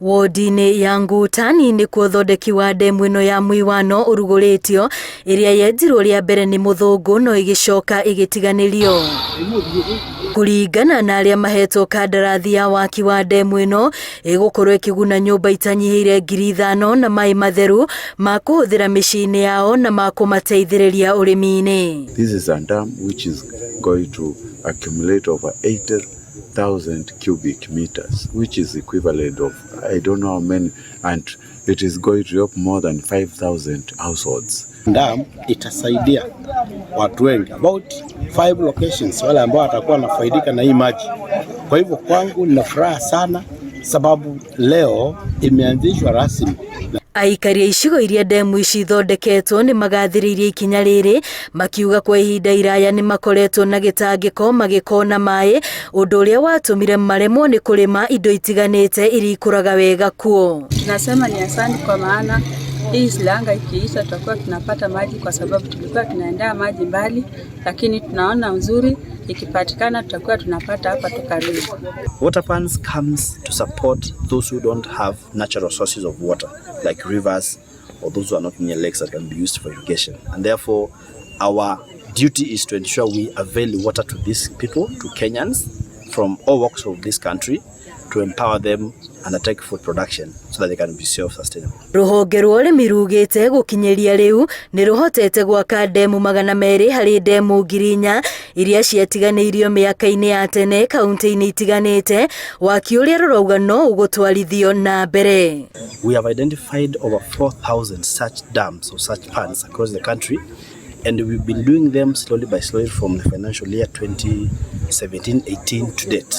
Wodi-inĩ ya Ngutani nĩkuo ũthondeki wa ndemu ĩno ya Muiwano ũrugũrĩtio, ĩrĩa yenjirwo rĩa mbere nĩ mũthũngũ no ĩgĩcoka ĩgĩtiganĩrio. Kũringana na arĩa mahetwo kandarathi ya waki wa ndemu ĩno, ĩgũkorwo ĩkĩguna nyũmba itanyihĩire 5,000 na maĩ matheru ma kũhũthĩra mĩciĩ-inĩ yao na ma kũmateithĩrĩria ũrĩmi-inĩ. This is a dam which is going to accumulate over 80,000 cubic meters, which is equivalent of I don't know how many, and it is going to help more than 5,000 households. Dam itasaidia watu wengi about five locations, wale ambao watakuwa wanafaidika na hii maji. Kwa hivyo kwangu nina furaha sana sababu leo imeanzishwa rasmi. Aikari a icigo iria ndemu ici ithondeketwo nĩ magathĩrĩirie ikinya rĩrĩ, makiuga kwa ihinda iraya nĩ makoretwo na gĩtangĩko magĩkona maĩ, ũndũ ũrĩa watũmire maremwo nĩ kũrĩma indo itiganĩte iria ikũraga wega kuo. Tunasema ni asante kwa maana hii silanga ikiisha tutakuwa tunapata maji, kwa sababu tulikuwa tunaendea maji mbali, lakini tunaona uzuri ikipatikana tutakuwa tunapata hapa tu karibu. Water pans comes to support those who don't have natural sources of water like rivers or those who are not near lakes that can be used for irrigation. And therefore, our duty is to ensure we avail water to these people, to Kenyans from all walks of this country, to empower them and undertake food production so that they can be self-sustainable. Rũhonge rwa ũrĩmi rugĩte gũkinyĩria rĩu nĩ rũhotete gwaka ndemu 200 harĩ ndemu 4,000 iria ciatiganĩirio mĩaka-inĩ ya tene kaunti-inĩ itiganĩte, waki ũrĩa rũrauga no ũgũtwarithio na mbere. We have identified over 4,000 such dams or such pans across the country, and we've been doing them slowly by slowly from the financial year 2017-18 to date.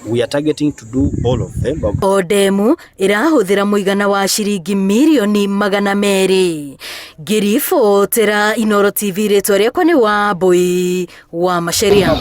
We are targeting to do all of them. But O ndemu ĩrahũthĩra mũigana wa ciringi mirioni 200. Ngĩribotera Inooro TV, rĩtwa rĩakwa nĩ Wambui wa Macharia.